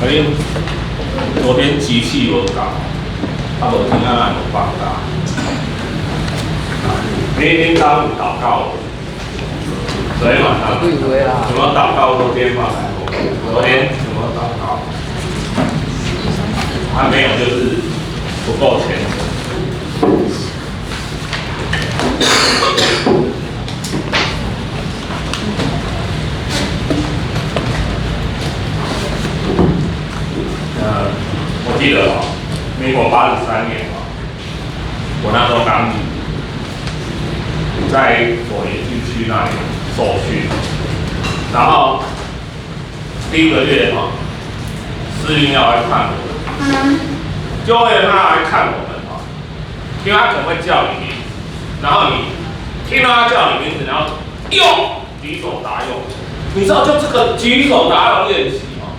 啊，恁昨天機器無夠，啊無聽啊，無放假。你恁當有禱告無？昨天晚上對話啦。有沒有禱告？昨天嗎？昨天有沒有禱告？啊，沒有，就是不夠虔誠。我記得哦，民國83年哦，我那時候剛在左營軍區那裡受訓，然後第一個月哈，司令要來看我們，就為了他來看我們哈，因為他可能會叫你名字，然後你聽到他叫你名字，然後用舉手答用，你知道就這個舉手答用練習哦，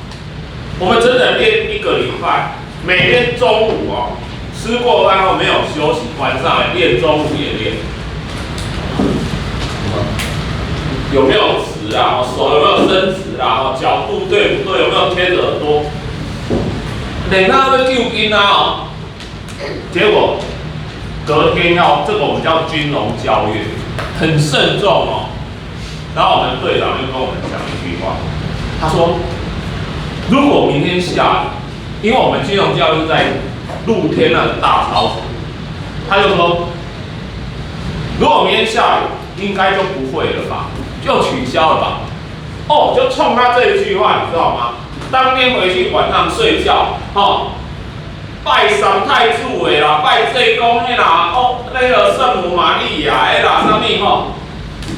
我們整整練一個禮拜，每天中午哦，吃過飯後沒有休息，晚上也練，中午也練。有沒有直啊？手有沒有伸直啊？角度對不對？有沒有貼着耳朵？練到欲救囡仔哦，結果隔天要這個我們叫軍容校閱，很慎重哦。然後我們隊長就跟我們講一句話，他說：如果明天下雨，因為我們軍容教育在露天那個大操場，他就說：如果明天下雨，應該就不會了吧？就取消了吧？哦，就衝他這一句話，你知道嗎？當天回去晚上睡覺，哦，拜三太子的啦，拜濟公的啦，哦，那個聖母瑪利亞的啦，啥物吼，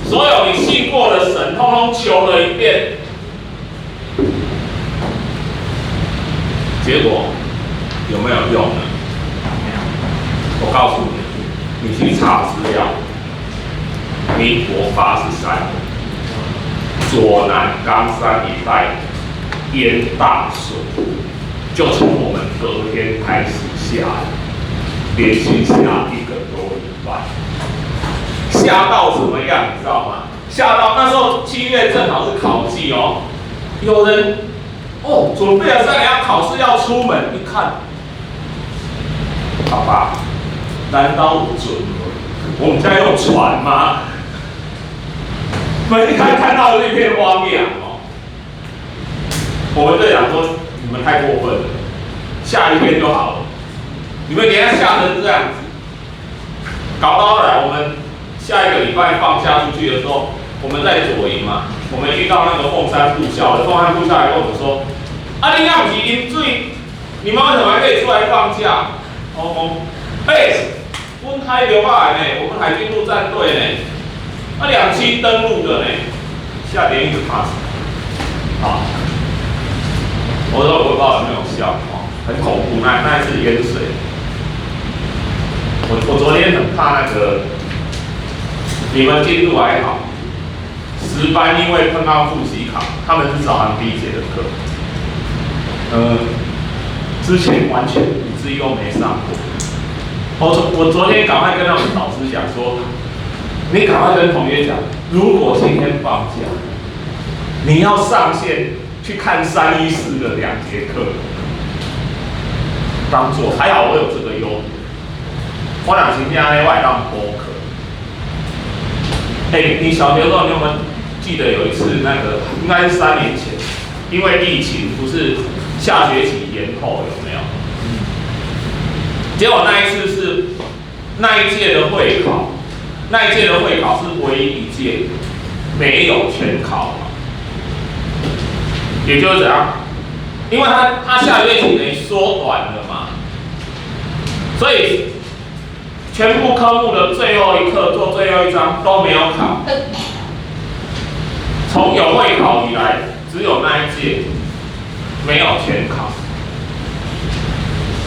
所有你信過的神，通通求了一遍，結果有沒有用呢？我告訴你，你去查資料，民國83年，左南岡山一帶淹大水，就從我們隔天開始下雨，連續下一個多禮拜，下到什麼樣，你知道嗎？下到那時候7月正好是考季哦，有人哦準備了3年要考試要出門，一看，爸爸，難道有船？我們家有船嗎？門一開看到一片荒野哦。我們隊長說：“你們太過分了，下一天就好了。你們給他下成這樣子，搞到後來我們下一個禮拜放假出去的時候，我們在左營嘛，我們遇到那個鳳山步校的，鳳山步校來跟我們說：啊，你那不是淹水，你們為什麼還可以出來放假？我講，欸，阮海陸仔的呢，我們海軍陸戰隊呢，啊兩棲登陸的呢，下點一直怕死。好，我說我不知道有沒有效哦，很恐怖，那一次淹水。我昨天很怕那個，你們進度還好，10班因為碰到複習考，他們是早上第一節的課，之前完全5之1都沒上過。我昨天趕快跟他們老師講說，你趕快跟同學講，如果今天放假，你要上線去看314的兩節課，當做還好我有這個優點。我若是聽咧，我會當補課。欸，你小學的時候，你有沒有記得有一次那個，應該是3年前，因為疫情不是下學期延後有沒有？結果那一次是那一屆的會考，那一屆的會考是唯一一屆沒有全考嘛，也就是怎樣？因為他下學期等於縮短了嘛，所以全部科目的最後一課做最後一章都沒有考。從有會考以來，只有那一屆沒有全考。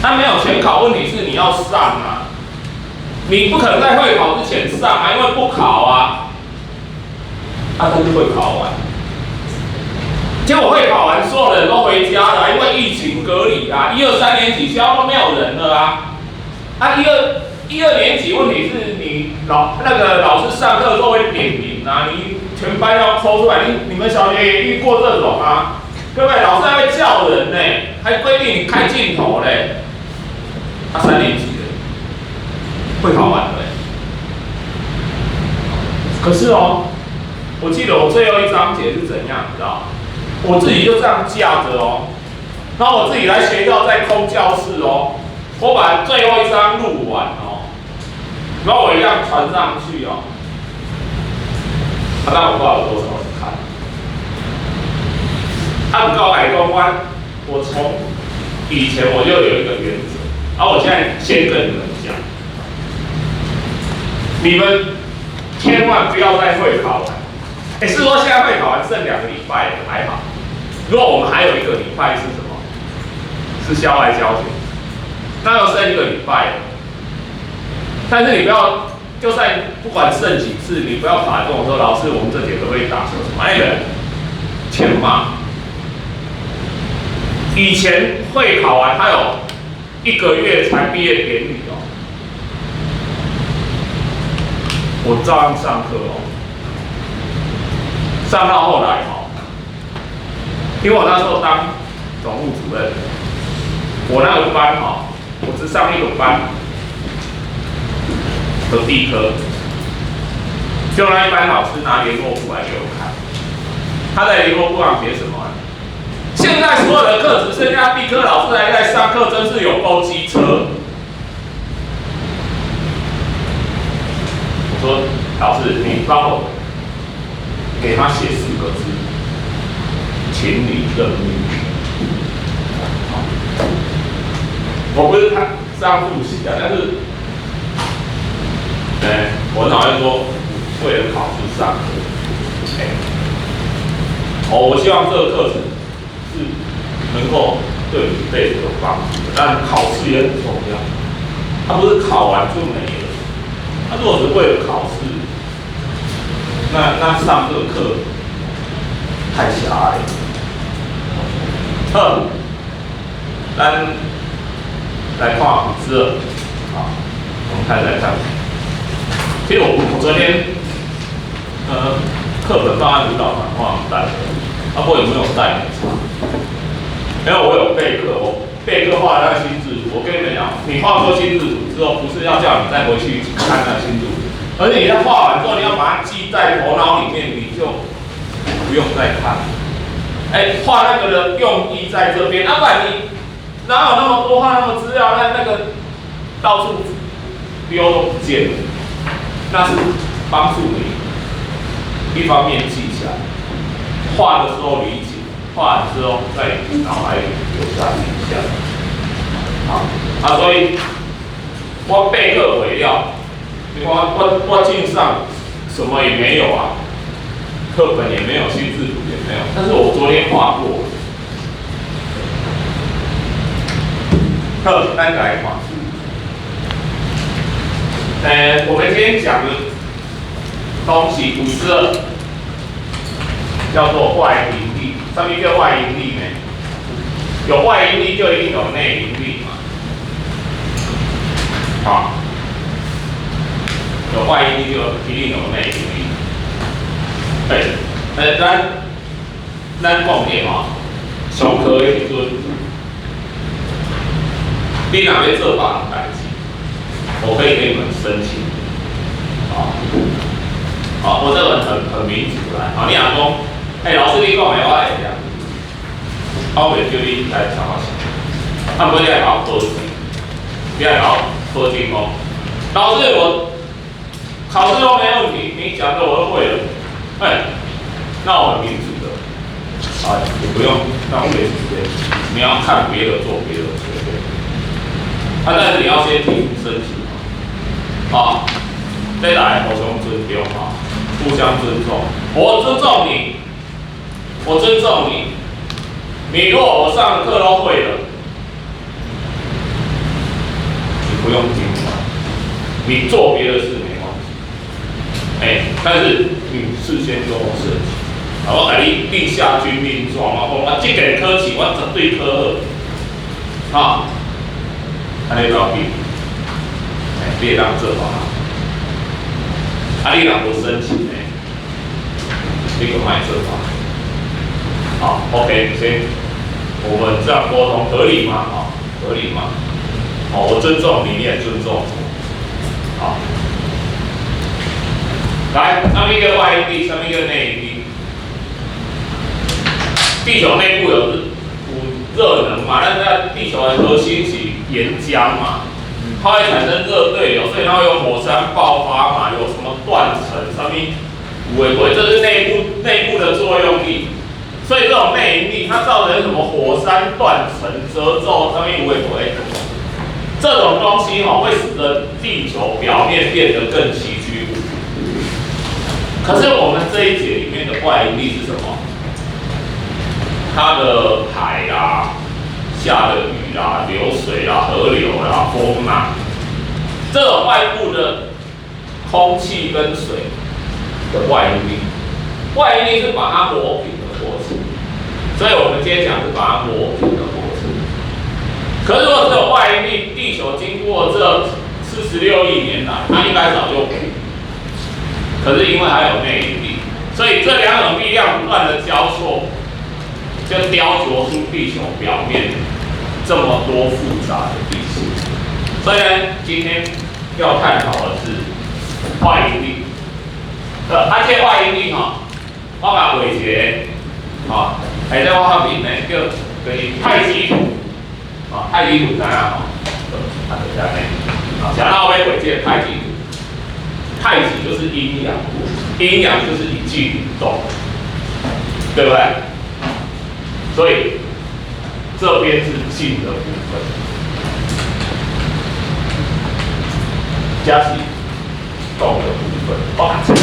那沒有全考，問題是你要上啊，你不可能在會考之前上啊，因為不考啊。啊，但是會考完，結果會考完，所有人都回家了，因為疫情隔離啊，一二三年級學校都沒有人了啊。啊，一二年級問題是你那個老師上課的時候會點名啊，你全班要抽出來，你們小學也遇過這種啊？各位老師還會叫人呢。還規定你開鏡頭嘞。他三年級的，會考完了。可是哦，我記得我最後一章節是怎樣，你知道？我自己就這樣架着哦，然後我自己來學校在空教室哦，我把最後一章錄完哦，然後我一樣傳上去哦。啊，但我不知道有多少人看。按告改公關，我從以前我就有一個原則，而我現在先跟你們講，你們千萬不要再會考完。哎，是說現在會考完剩2個禮拜還好，如果我們還有一個禮拜是什麼？是校外教學，那又剩一個禮拜。但是你不要，就算不管剩幾次，你不要跑來跟我說，老師，我們這節可不可以打什麼什麼？那個欠罵。以前會考完，他有一個月才畢業典禮哦，我照樣上課哦，上到後來哦，因為我那時候當總務主任，我那個班哈，我只上一個班的地科，就那一班老師拿聯絡簿來給我看，他在聯絡簿上寫什麼？現在所有的課只剩下地科老師還在上課，真是有夠機車。我說老師，你幫我給他寫四個字，請你認命。我不是他這樣複習啊，但是，哎，我很討厭說為了考試上課。哎，哦，我希望這個課程是能夠對你一輩子有幫助的，但考試也很重要。他不是考完就沒了，他如果是為了考試，那上這個課太狹隘了。好，咱來看52，好，我們開始來看。其實我昨天，課本放在輔導團，忘了帶了，啊，不過有沒有帶沒差。因為我有備課，我備課畫那個心智圖。我跟你們講，你畫過心智圖之後，不是要叫你再回去看那個心智圖，而且你要畫完之後，你要把它記在頭腦裡面，你就不用再看。哎，畫那個的用意在這邊，啊，不然你哪有那麼多畫那麼資料，那個到處丟都不見了。那是幫助你一方面記下來，畫的時候理解。畫完之後，在腦海裡留下印象。好，啊，所以我備課毀掉，我鏡上什麼也沒有啊，課本也沒有，心智圖也沒有，但是我昨天畫過。好，咱來看。我們今天講的東西52叫做外營力。什麼叫外營力呢？有外營力就一定有內營力嘛。好，有外營力就一定有內營力。對，咱講的吼，上課的時陣，你若欲做別人代誌，我可以給你們申請。好，好，我這個人很民主啦。好，你若講，欸，老師你講的我會曉，我袂叫你來參我錢，啊，毋過你愛共我保證，你愛共我保證講，老師我考試都沒問題，你講的我都會了，欸，那我很民主的，啊，你不用浪費時間，你要看別的做別的隨便，啊，但是你要先提出申請，啊，再來互相尊重啊，互相尊重，我尊重你。我尊重你，你如果我上的課都會了，你不用聽，你做別的事沒關係，欸，但是你事先跟我申請，啊，我共你立下軍令狀，我講我這個考試我絕對考好，啊，按呢要緊，欸，你會當做無？啊，你若無申請呢，你就莫做。好，OK，先我們這樣溝通合理嗎？啊，合理嗎？好，我尊重你，你也尊重我。好，來，上面一個外應力，上面一個內應力。地球內部有熱能嘛？但是在地球的核心是岩漿嘛，它會產生熱對流，所以它會有火山爆發嘛，有什麼斷層上面，有的無的，這是內部的作用力。所以這種內應力，它造成什麼火山斷層、褶皺上面有的無的，這種東西吼會使得地球表面變得更崎嶇不平。可是我們這一節裡面的外應力是什麼？它的海啦、下的雨啦、流水啦、河流啦、風啊，這種外部的空氣跟水的外應力，外應力是把它磨平的過程。所以我們今天講是把它磨平的過程。可是如果只有外應力，地球經過這46億年來，它應該早就平。可是因為還有內應力，所以這兩種力量不斷的交錯，就雕琢出地球表面這麼多複雜的地形。所以呢，今天要探討的是外應力。啊，這個外應力吼，我共畫一個，吼，喺這我發明的叫就是太極圖，啊，太極圖知影吼？啊，就是按呢。啊，想到要畫這個太極圖，太極就是陰陽，陰陽就是一靜一動，對不對？所以這邊是靜的部分，這是動的部分。哇，這個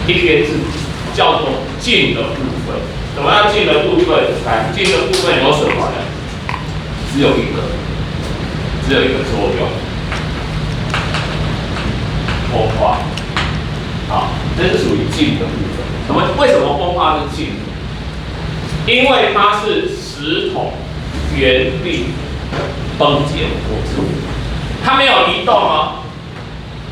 一邊是叫做靜的部分。什麼叫靜的部分？來，靜的部分有什麼呢？只有一個，只有一個作用，風化。好，這是屬於靜的部分。什麼？為什麼風化是靜的？因為它是石頭原地崩解的過程，它沒有移動哦，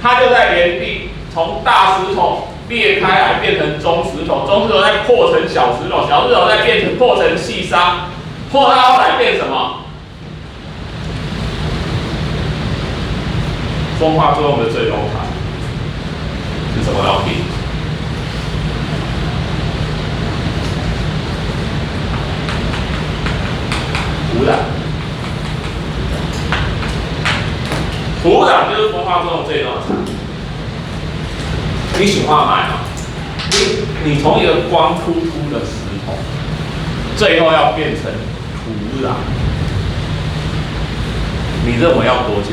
它就在原地從大石頭裂開來變成中石頭，中石頭再破成小石頭，小石頭再變成破成細沙，破到後來變什麼？風化作用的最終產物是什麼東西？土壤，土壤就是風化作用最終的產物。你喜歡買嗎？你從一個光禿禿的石頭，最後要變成土壤，你認為要多久？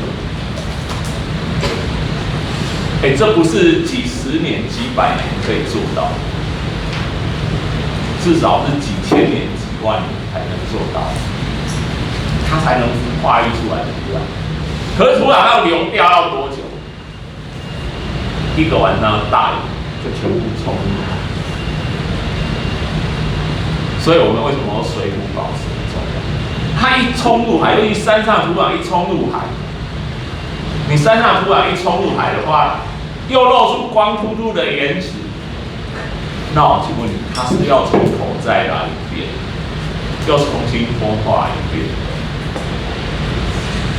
哎，這不是幾十年、幾百年可以做到，至少是幾千年、幾萬年才能做到，它才能化育出來的土壤。可是土壤要流掉要多久？一個晚上大雨就全部沖入海。所以我們為什麼說水土保持很重要？它一沖入海，尤其山上土壤一沖入海，你山上土壤一沖入海的話，又露出光禿禿的岩石，那我請問你，它是要從頭再來一遍，又重新風化一遍，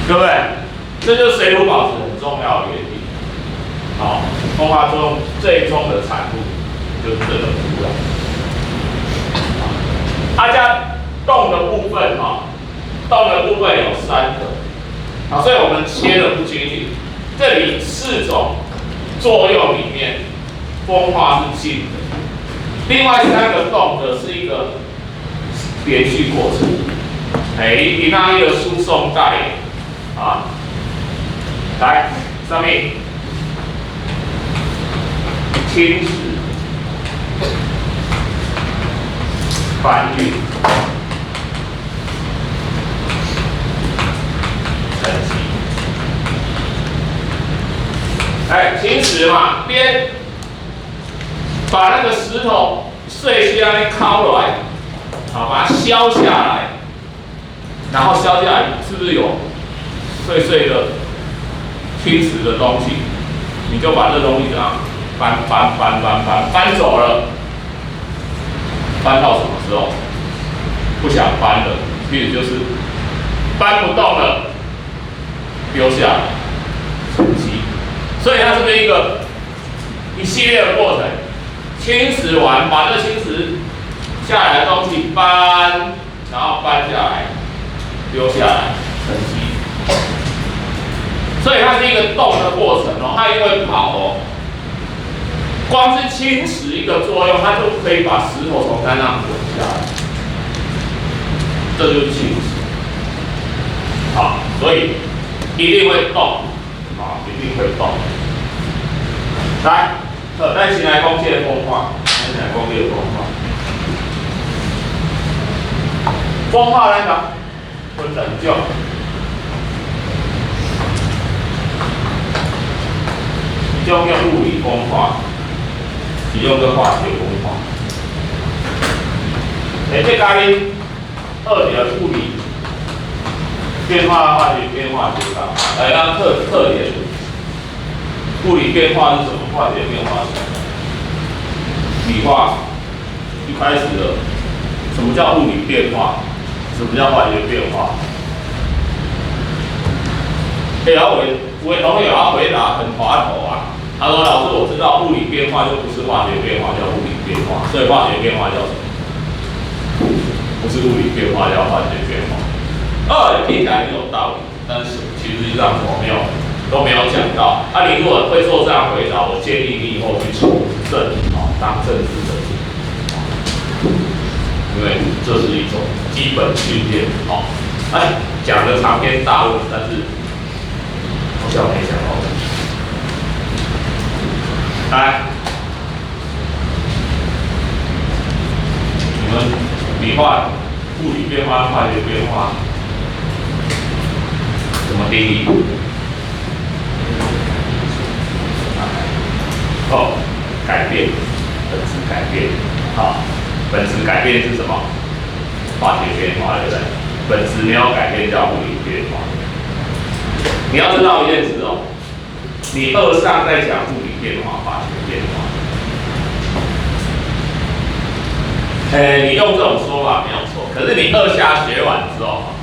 對不對？這就是水土保持很重要的原因。好，風化作用最終的產物就是這個土壤。啊，這動的部分哈，動的部分有三個，好，所以我們切的不均勻。這裡四種作用裡面，風化是靜的，另外三個動的是一個連續過程。哎，伊那一個輸送帶啊，來上面侵蝕、搬運、沉積。哎，侵蝕嘛，邊把那個石頭碎屑按呢敲落來，好，把它削下來，然後削下來是不是有碎碎的侵蝕的東西？你就把這東西這樣搬搬搬搬搬搬走了，搬到什麼時候？不想搬了，其實就是搬不動了，丟下來，沉積。所以它是不是一系列的過程？侵蝕完，把這侵蝕下來的東西搬，然後搬下來，丟下來，沉積。所以它是一個動的過程哦，它因為跑哦，光是侵蝕一個作用，它就可以把石頭從山上滾下來，這就是侵蝕。好，所以一定會動，啊，一定會動。來，好，咱先來講這個風化，咱先來講這個風化。風化咱講分兩種，一種叫物理風化，一種叫化學風化。欸，這佮恁學著物理變化、化學變化是啥？來，咱特點，物理變化是什麼？化學變化是什麼？理化一開始的，什麼叫物理變化？什麼叫化學變化？欸，然後我同學要回答很滑頭啊。他說：“老師，我知道物理變化就不是化學變化，叫物理變化。所以化學變化叫什麼？不是物理變化，叫化學變化。”哦，聽起來很有道理，但是其實際上我沒有都沒有講到。啊，你如果會做這樣回答，我建議你以後去從政啊，當政治人物，因為這是一種基本訓練。哦，哎，講的長篇大論，但是好像沒講到。來，你們理化、物理變化、化學變化怎麼定義？哦，改變，本質改變。好，本質改變是什麼？化學變化，對不對？本質沒有改變叫物理變化。你要知道一件事哦，你二上在講物理變化、化學變化，欸，你用這種說法沒有錯。可是你二下學完之後，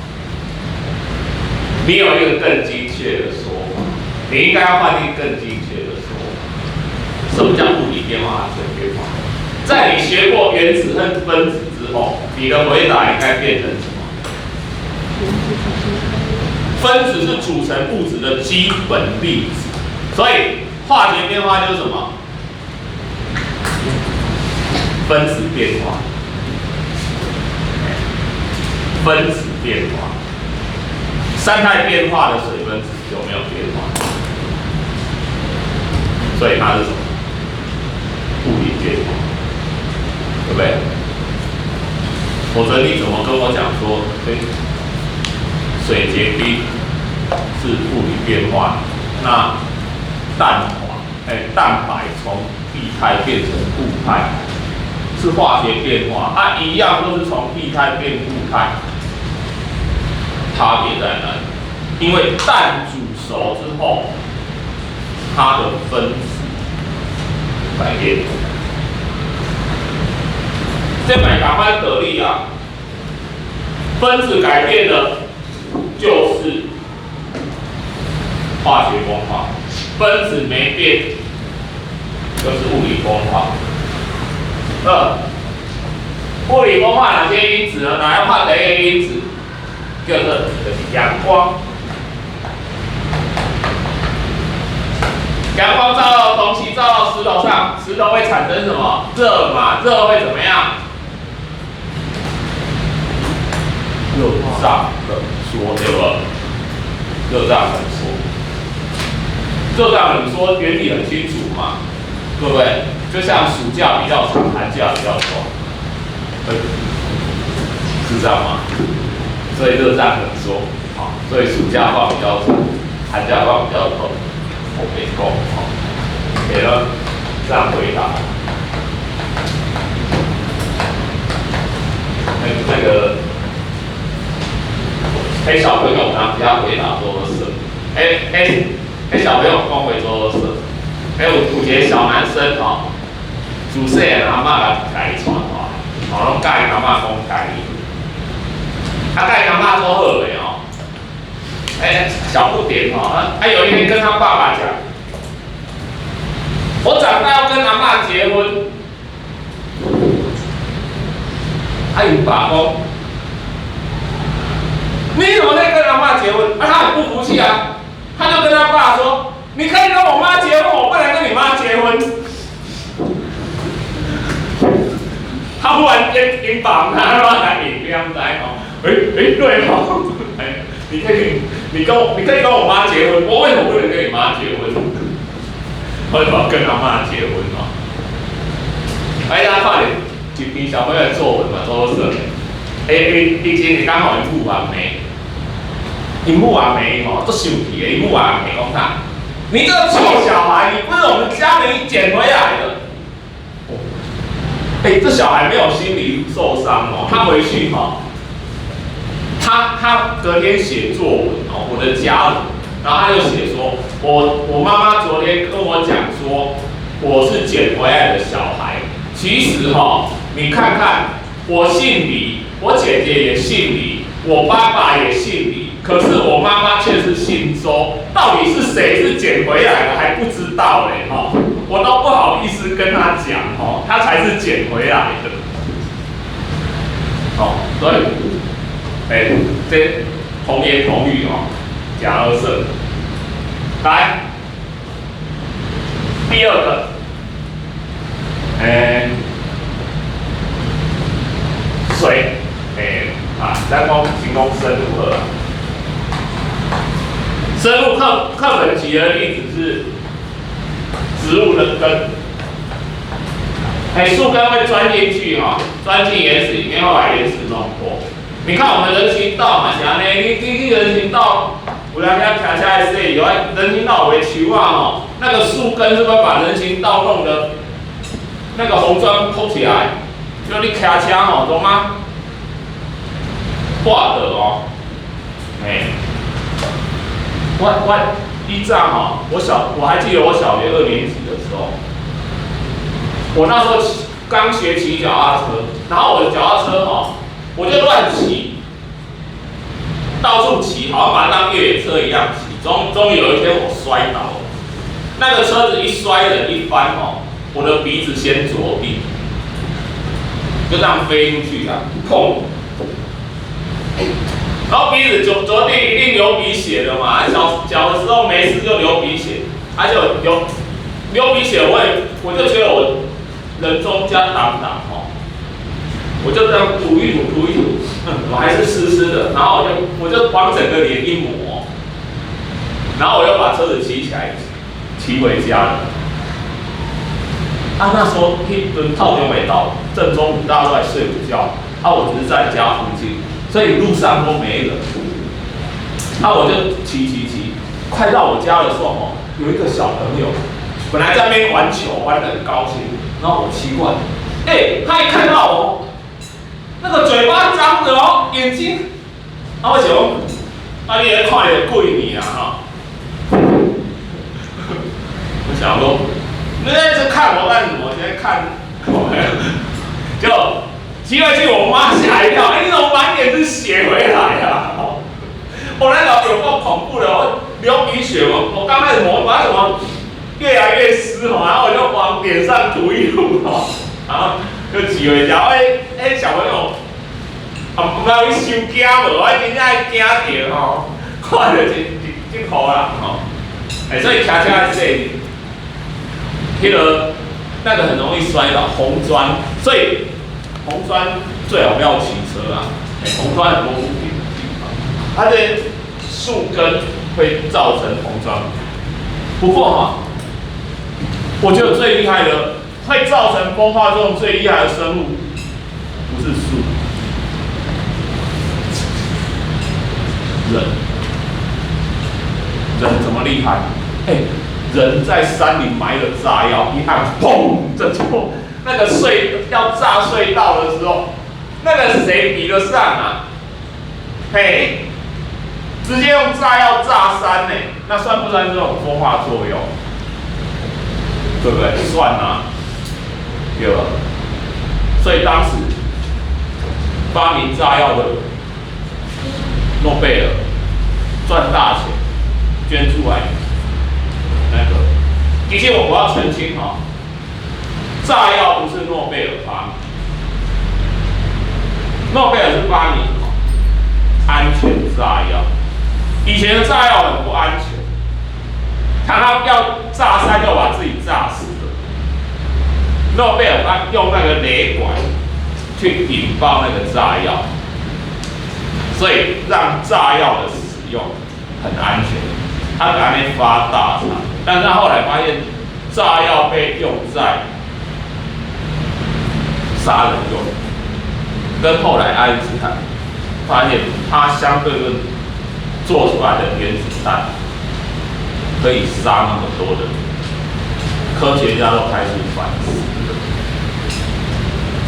你有一個更精確的說法，你應該要換一個更精確的說法。什麼叫物理變化、化學變化？在你學過原子和分子之後，你的回答應該變成什麼？分子是組成物質的基本粒子，所以化學變化就是什麼？分子變化。分子變化，三態變化的水分子有沒有變化？所以它是什麼？物理變化，對不對？否則你怎麼跟我講說，欸，水結冰是物理變化？那蛋黃，欸，蛋白從液態變成固態是化學變化，它一樣都是從液態變固態，差別在哪裡？因為蛋煮熟之後，它的分子改變。這嘛仝款道理啊，分子改變了，就是化學風化；分子沒變，就是物理風化。二，物理風化哪些因子呢？哪樣化第一個因子？叫做就是陽光。陽光照到東西，照到石頭上，石頭會產生什麼？熱嘛，熱會怎麼樣？熱脹冷縮，對不？熱脹冷縮，熱脹冷縮原理很清楚嘛，對不對？就像暑假比較長，寒假比較短，是這樣嗎？所以熱脹冷縮，好，所以暑假放比較長，寒假放比較短。我沒講，好，給了這樣回答。那個，彼小朋友當時回答說是，欸欸彼小朋友講話做是，欸有一個小男生吼，自細漢阿嬤共伊帶大，吼，攏教伊阿嬤講台語。啊，佮伊阿嬤做好的哦。哎，小不點哦，啊，有一天跟他爸爸講，我長大要跟阿嬤結婚。啊，𪜶爸講，你怎麼會跟阿嬤結婚？啊，他很不服氣啊，他就跟他爸說，你可以跟我媽結婚，我不能跟你媽結婚。他忽然間，𪜶爸他亂來引，你毋知哦？欸欸，對哦，欸，你可以，你跟我，你可以跟我媽結婚，我為什麼不能跟你媽結婚？為什麼要跟阿嬤結婚哦？哎，大家看著一篇小朋友的作文嘛，做好耍的。欸，伊以前會當予𪜶母啊罵，𪜶母啊罵伊吼，足生氣的。𪜶母啊罵講啥？你這個臭小孩，你不是我們家裡撿回來的。欸，這小孩沒有心理受傷哦，他回去哈，他隔天寫作文哦，我的家人，然後他就寫說，我媽媽昨天跟我講說，我是撿回來的小孩。其實哈，你看看，我姓李，我姐姐也姓李，我爸爸也姓李，可是我媽媽卻是姓周，到底是誰是撿回來的還不知道嘞哈，我都不好意思跟他講哦，他才是撿回來的。哦，所以，欸，這童言童語哦，假而勝。來，第二個，欸，水，欸，啊，咱講先講生物課。生物課本舉的例子是植物的根，欸，樹根會鑽進去哈，鑽進岩石裡面，會把岩石弄破。你看我們人行道嘛是按呢，你去人行道，有人遐騎車的時，有人行道有的樹仔吼，那個樹根是不是把人行道弄得那個紅磚鋪起來？就你騎車吼，懂嗎？掛的哦，欸，我以前吼，我還記得我小學二年級的時候，我那時候剛學騎腳踏車，然後我的腳踏車吼，我就亂騎，到處騎，好像把它當越野車一樣騎。終於有一天我摔倒了，那個車子一摔人一翻吼，我的鼻子先着地，就這樣飛出去啊，砰！然後鼻子着地一定流鼻血的嘛，小小的時候沒事就流鼻血，而且流鼻血，我就覺得我人中加擋擋哦，我就這樣塗一塗塗一塗，我還是濕濕的，然後我就往整個臉一抹，然後我又把車子騎起來，騎回家了。啊，那時候彼陣透中暝到，正中午大家都在睡午覺，啊，我只是在家附近，所以路上都沒人。啊，我就騎騎騎，快到我家的時候哦，有一個小朋友，本來在那邊玩球，玩得很高興，然後我奇怪，欸，他一看到我，那個嘴巴張著哦，眼睛，啊，我想講，啊，你咧看著幾年啊，哈，我想說，你在這看我幹什麼？現在看，就騎回去，我媽嚇一跳，欸，你怎麼滿臉是血回來啊？我那個有夠恐怖的，我流鼻血嘛，我剛開始抹，把怎麼越來越濕哦，然後我就往臉上塗一塗哦，然後就騎回家。欸欸，小朋友，啊，毋知伊傷驚無？我真正會驚著吼，看著真真真苦人吼。欸，所以騎車的時，那個很容易摔倒，紅磚，所以紅磚最好不要騎車啊。欸，紅磚很多不平的地方，它的樹根會造成紅磚。不過哈，我覺得最厲害的，會造成風化作用最厲害的生物，不是樹，人。人怎麼厲害？欸，人在山裡埋了炸藥，一按，砰，這就那個隧要炸隧道的時候，那個誰比得上啊？嘿，直接用炸藥炸山呢，那算不算這種風化作用？對不對？算啊，對吧？所以當時發明炸藥的诺贝尔赚大钱，捐出来那个。其实我要澄清哈，炸药不是诺贝尔发明，诺贝尔是发明什么？安全炸药。以前的炸药很不安全，常常要炸山就把自己炸死了。诺贝尔他用那个雷管去引爆那个炸药，所以让炸药的使用很安全。他还没发大财，但是他后来发现炸药被用在杀人用，跟后来爱因斯坦发现他相对论做出来的原子弹可以杀那么多的人，科学家都开始反思了，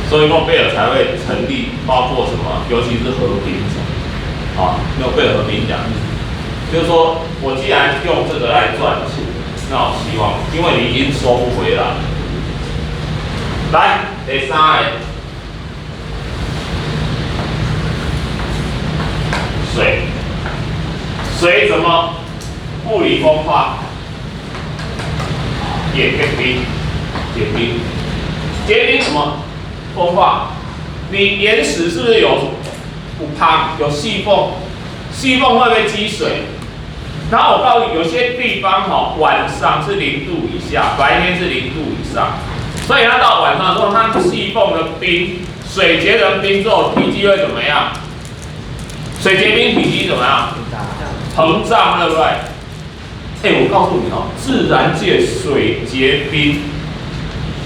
所以诺贝尔才会成立，包括什么，尤其是和平奖，啊，诺贝尔和平奖，就是说我既然用这个来赚钱，那我希望，因为你已经收不回来。来，第三个，水，水怎么物理风化？也结冰，结冰，结冰什么风化？你岩石是不是有缝有细缝？细缝会不会积水？然后我告诉你，有些地方哈，晚上是0度以下，白天是零度以上，所以它到晚上的时候，它细缝的冰，水结成冰之后，体积会怎么样？水结冰体积怎么样？膨胀，对不对？哎，我告诉你哦，自然界水结冰，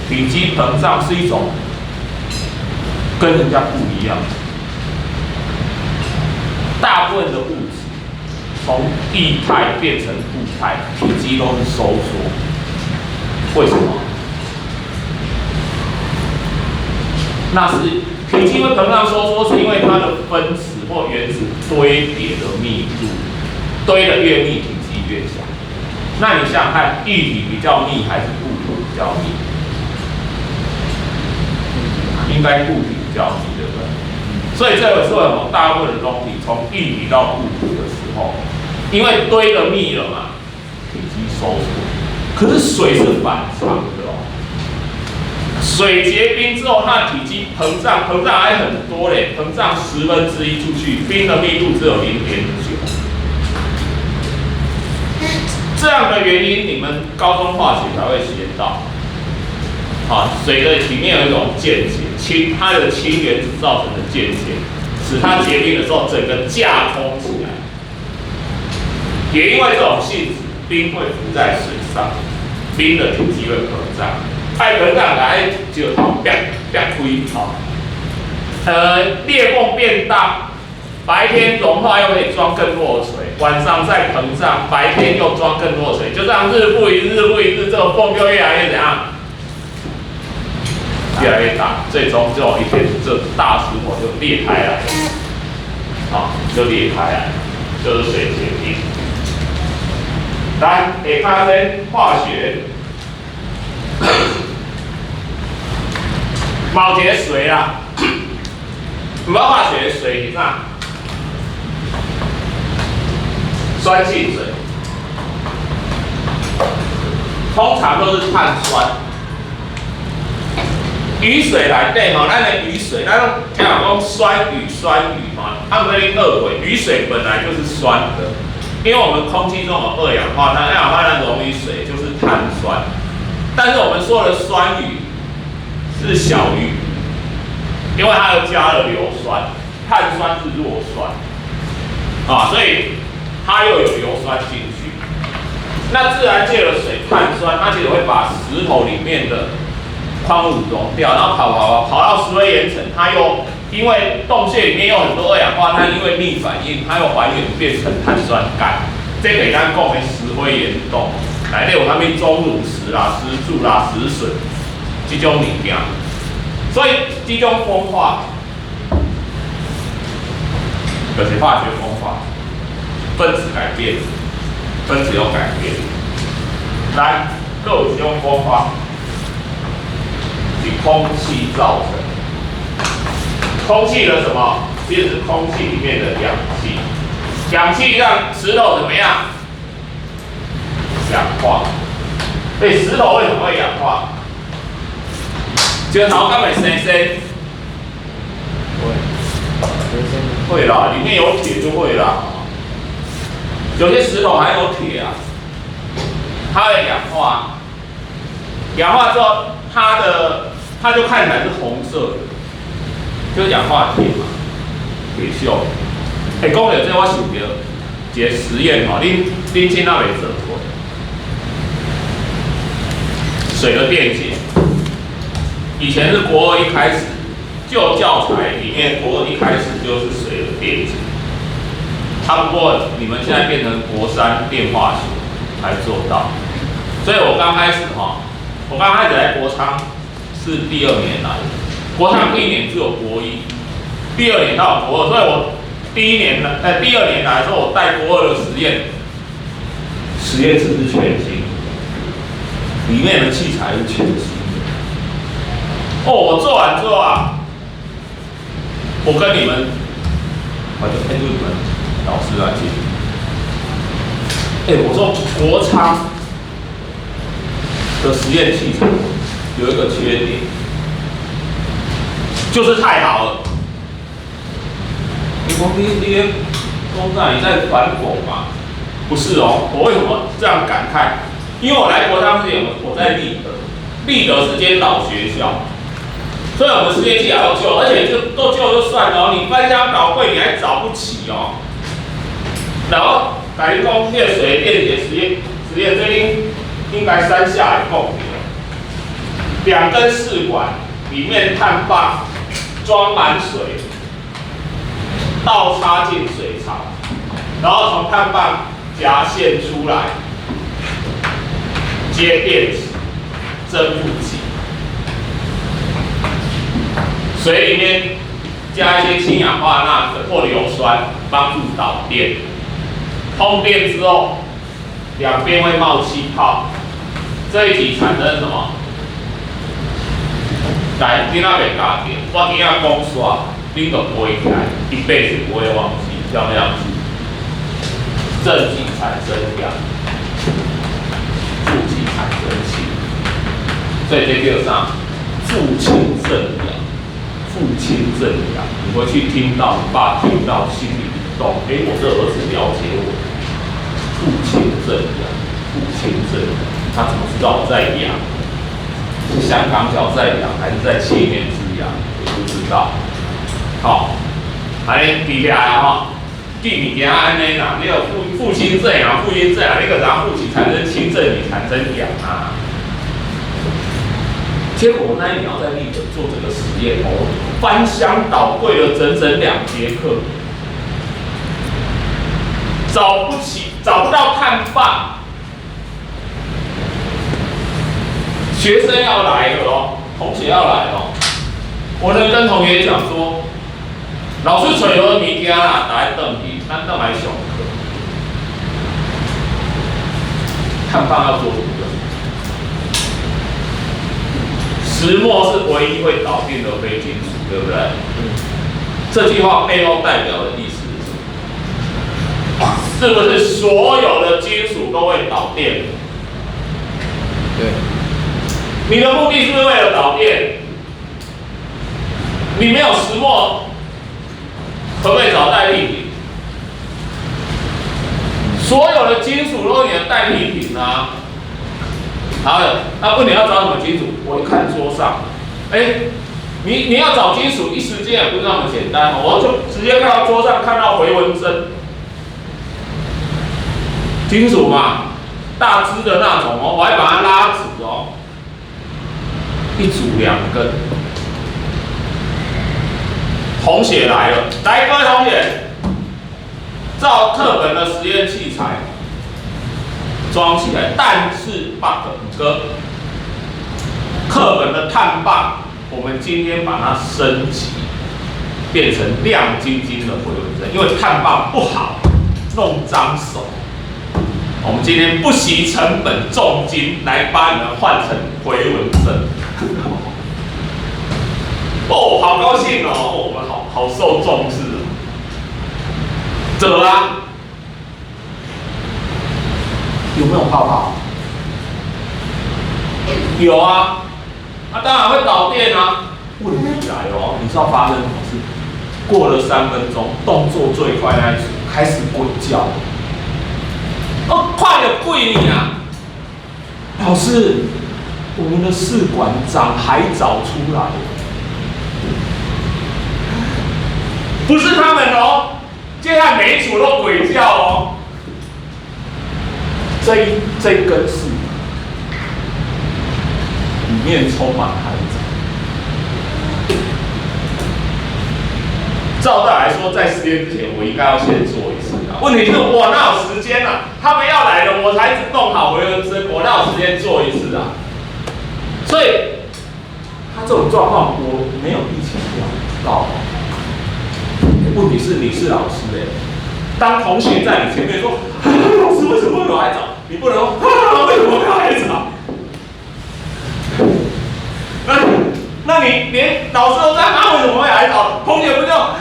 体积膨胀是一种跟人家不一样。大部分的物质从液态变成固态，体积都是收缩。为什么？那是体积会膨胀收缩，是因为它的分子或原子堆叠的密度，堆得越密，体积越小。那你想想看，液体比较密还是固体比较密？应该固体比较密，对不对？所以这个是为什么大部分的东西从液体到固体的时候，因为堆的密了嘛，体积收缩。可是水是反常的哦，水结冰之后，它的体积膨胀，膨胀还很多嘞，膨胀1/10出去，冰的密度只有0.9。这样的原因，你们高中化学才会学到。好，水的里面有一种键结，氢它的氢原子造成的键结，使它结冰的时候整个架空起来。也因为这种性质，冰会浮在水上，冰的体积会膨胀，爱膨胀来就头煏煏开，好，裂缝变大，白天融化又可以装更多的水，晚上再膨胀，白天又装更多的水，就这样日复一日，日复一日，这个缝就越来越怎样？越来越大，最终就有一天，这大石头就裂开来了，好，就裂开来，就是水结冰。来，下跤化学，嘛有一个水啦，毋捌化学水是啥？酸性水，通常都是碳酸。雨水内底吼，咱的雨水，咱拢听人讲酸雨酸雨嘛，啊，毋过你误会，雨水本来就是酸的，因为我们空气中有二氧化碳，二氧化碳溶于水就是碳酸。但是我们说的酸雨是小雨，因为它又加了硫酸，碳酸是弱酸，啊，所以它又有硫酸进去。那自然界的水碳酸，它其实会把石头里面的矿物溶掉，然后跑跑跑跑到石灰岩层，它又因为洞穴里面有很多二氧化碳，因为逆反应，它又还原变成碳酸钙。这个咱讲的石灰岩洞，内底有啥物钟乳石啦、石柱啦、石笋这种物件，所以这种风化就是化学风化，分子改变，分子有改变。来，阁有一种风化。是空气造成，空气的什么？其实是空气里面的氧气。氧氣讓石頭怎麼樣？氧化。哎，石頭為什麼會氧化？石頭敢會生鏽？會。會啦，裡面有鐵就會啦。有些石頭含有鐵啊，它會氧化。氧化之後，它就看起來是紅色的，就是氧化鐵嘛，鐵鏽。欸，講到這個，我想到一個實驗吼，恁囡仔未做過？水的電解，以前是國二一開始，舊教材裡面國二一開始就是水的電解，差不多你們現在變成國三電化學才做到，所以我剛開始哈，我剛開始來國昌是第二年來的，國昌第一年只有國一，第二年到國二，所以我第一年來，第二年來的時候，我帶國二的實驗，實驗室是全新，裡面的器材是全新的。哦，我做完之後啊，我跟你們，我就跟你們老師來講，哎，我說國昌的實驗器材有一個缺點，就是太好了。你講你講啥？你在反諷嗎？不是哦，我為什麼這樣感慨？因為我來國昌之前，我在立德，立德是間老學校，所以我們實驗器材都舊，而且就都舊就算了，你翻箱倒櫃你還找不起哦。然後，共你講，這個水電解實驗，這應應該三下會講兩根試管裡面碳棒裝滿水，倒插進水槽，然後從碳棒夾線出來，接電池正負極，水裡面加一些氫氧化鈉或硫酸，幫助導電。通電之後，兩邊會冒氣泡，這一題產生什麼？來，你若袂教著，我今仔講煞，恁就背起來，一輩子不會忘記，相不相信？正極產生氧，負極產生氫，所以這叫啥？負氫正氧，負氫正氧。你回去聽到，你爸聽到心裡一動，哎，我這兒子了解我。負氫正氧，負氫正氧，他怎麼知道我在癢？是香港腳在癢，還是在七面之癢？也不知道。好，來記起來哈，記物件按呢啦，你有負氫正氧，負氫正氧，你個然後負極產生氫，正極產生氧啊。結果我那一秒在立德做這個實驗哦，翻箱倒櫃了整整2節課，找不起，找不到碳棒。學生要來了哦，同學要來了，我能跟同學講說，老師揣無物件啦，來轉去，咱轉來上課。碳棒要做什麼？石墨是唯一會導電的非金屬，對不對？嗯。這句話背後代表的意思是什麼？是不是所有的金屬都會導電？對。你的目的是不是為了導電？你沒有石墨，可不可以找代替品？所有的金屬都是你的代替品啊。好，那問你要找什麼金屬？我一看桌上，哎，你要找金屬，一時間也不是那麼簡單。我就直接看到桌上看到迴紋針，金屬嘛，大支的那種哦，我還把它拉直哦。一組兩根，同學來了，來，各位同學，照課本的實驗器材裝起來，但是 but 哥，課本的碳棒，我們今天把它升級，變成亮晶晶的迴紋針，因為碳棒不好弄髒手。我們今天不惜成本重金來把你們換成迴紋針。哦，好高興哦！我們好好受重視哦。走啊！有啊，那當然會導電啊。問題來了，你知道發生什麼事？過了3分鐘，動作最快那一組開始鬼叫。哦，快點鬼你啊！老師，我們的試管長海藻出來了，不是他們哦，接下來每一組都鬼叫哦。這一根試管裡面充滿海藻。照道來說，在實驗之前，我應該要先做一次啊。問題是我哪有時間啊？他們要來了，我才弄好迴紋針，我哪有時間做一次啊？所以，他這種狀況，我沒有預期料到。問題是你是老師欸，當同學在你前面說：“啊，老師為什麼會有海藻？”你不能說：“啊，為什麼會有海藻？”那你連老師都在啊，為什麼會海藻？同學不就啊，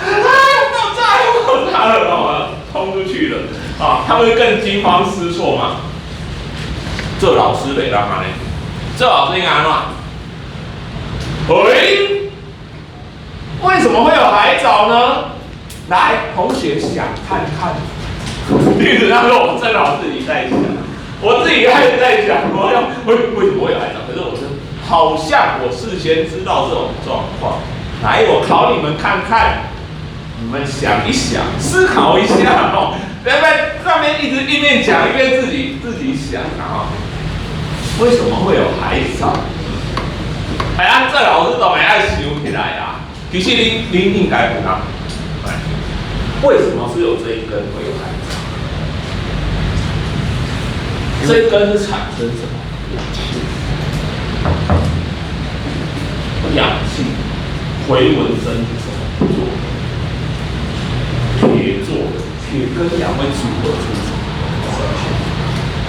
爆炸爆炸了哦，衝出去了啊！他們更驚慌失措嘛。這老師袂當按呢，這老師應該按怎？喂，為什麼會有海藻呢？來，同學想看看。例子那時候我正好自己在想，我自己開始在想，我要為什麼會有海藻？可是我是好像我事先知道這種狀況。來，我考你們看看，你們想一想，思考一下哦。不要在上面一直一邊講一邊自己想啊。為什麼會有海藻？哎呀，這老師都沒愛想起來啊。其實你應該有啊。為什麼是有這一根會有海藻？這一根是產生什麼？氧氣。氧氣。迴紋針是什麼做的？鐵做的，鐵跟氧會組合出什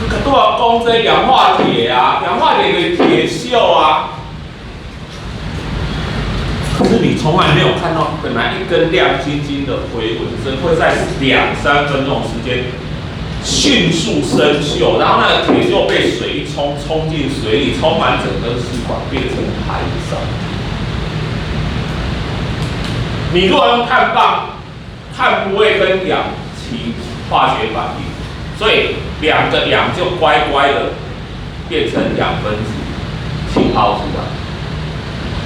麼？都要講這氧化鐵啊，氧化鐵的鐵鏽啊。可是你從來沒有看到，本來一根亮晶晶的迴紋針會在兩三分鐘時間迅速生鏽，然後那個鐵就被水一沖，沖進水裡，充滿整根試管，變成海藻。你如果用碳棒，碳不會跟氧起化學反應，所以兩個氧就乖乖的變成氧分子氣泡出來。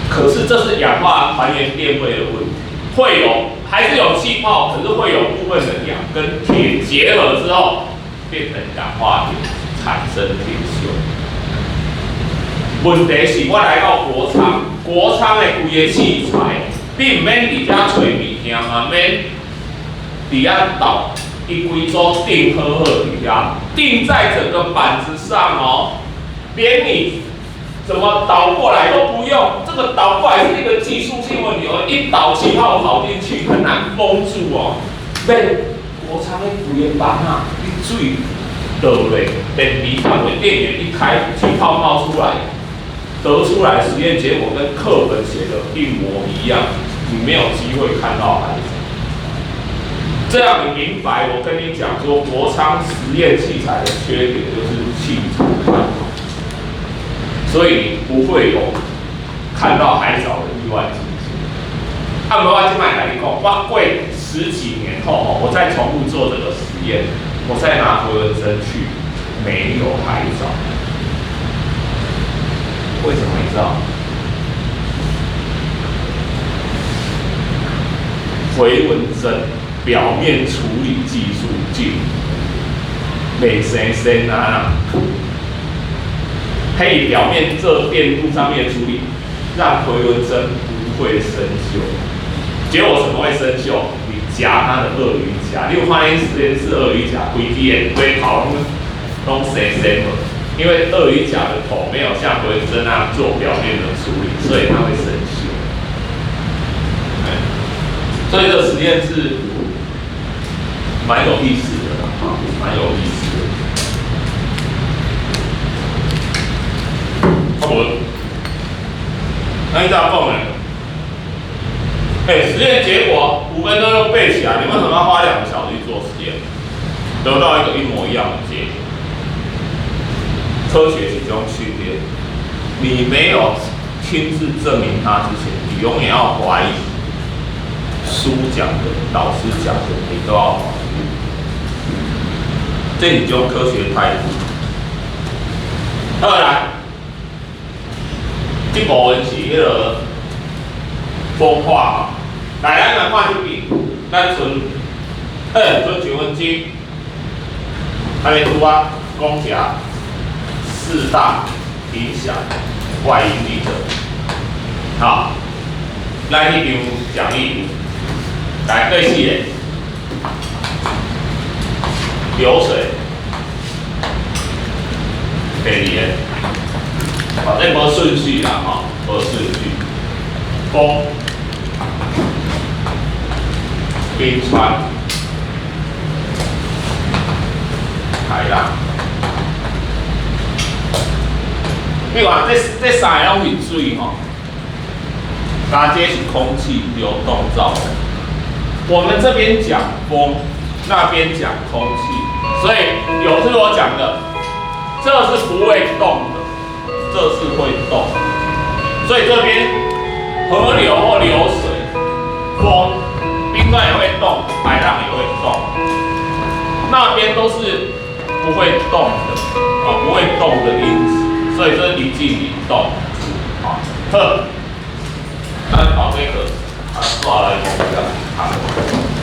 可是這是氧化還原電位的問題，會有還是有氣泡，可是會有部分的氧跟鐵結合之後變成氧化鐵，產生鐵鏽。問題是我來到國昌，國昌的規个器材，你毋免佇遮揣物件嘛，免佇遐倒，伊規組釘好好佇遐，釘在整個板子上哦，連你怎麼倒過來都不用，這個倒過來是一個技術性問題哦，一倒氣泡跑進去很難封住哦。免國昌的規个板啊，你水倒落，電池放落，電源一開，氣泡冒出來，得出來實驗結果跟課本寫的一模一樣，你沒有機會看到海藻。這樣你明白我跟你講說，國昌實驗器材的缺點就是器材太好，所以你不會有看到海藻的意外驚喜。啊，無我這擺共你講，我過十幾年後，我再重複做這個實驗，我再拿迴紋針去，沒有海藻。為什麼你知道？迴紋針表面處理技術進袂生鉎啊，可以表面做電鍍上面的處理，讓迴紋針不會生鏽。結果什麼會生鏽？你夾它的鱷魚夾，你有看恁實驗室鱷魚夾，規支的龜頭攏生鉎無？因為鱷魚夾的頭沒有像迴紋針那樣做表面的處理，所以它會生鏽。所以這個實驗是蠻有意思的啊，蠻有意思的。好，那你咋講呢？哎，實驗結果5分鐘就背起來，你為什麼要花2個小時去做實驗？得到一個一模一樣的結果。科學是這種訓練，你沒有親自證明它之前，你永遠要懷疑書講的、老師講的，你都要懷疑。這是一種科學態度。好來，這部分是彼個風化。來，咱來看這邊，咱賰，賰1分鐘，還沒拄啊，講一下四大影響外營力的。好，來這張講義，來第四個，流水。第二個，好，這無順序啦，吼，無順序。風、冰川、海浪。你看，這三个攏是水吼，加這是空氣流動造成。我們這邊講風，那邊講空氣，所以有是我講的，這是不會動的，這是會動。所以這邊河流或流水、風、冰川也會動，海浪也會動，那邊都是不會動的，啊，不會動的因子。所以這是一靜一動，好，好，咱後這個啊，煞來講比較好。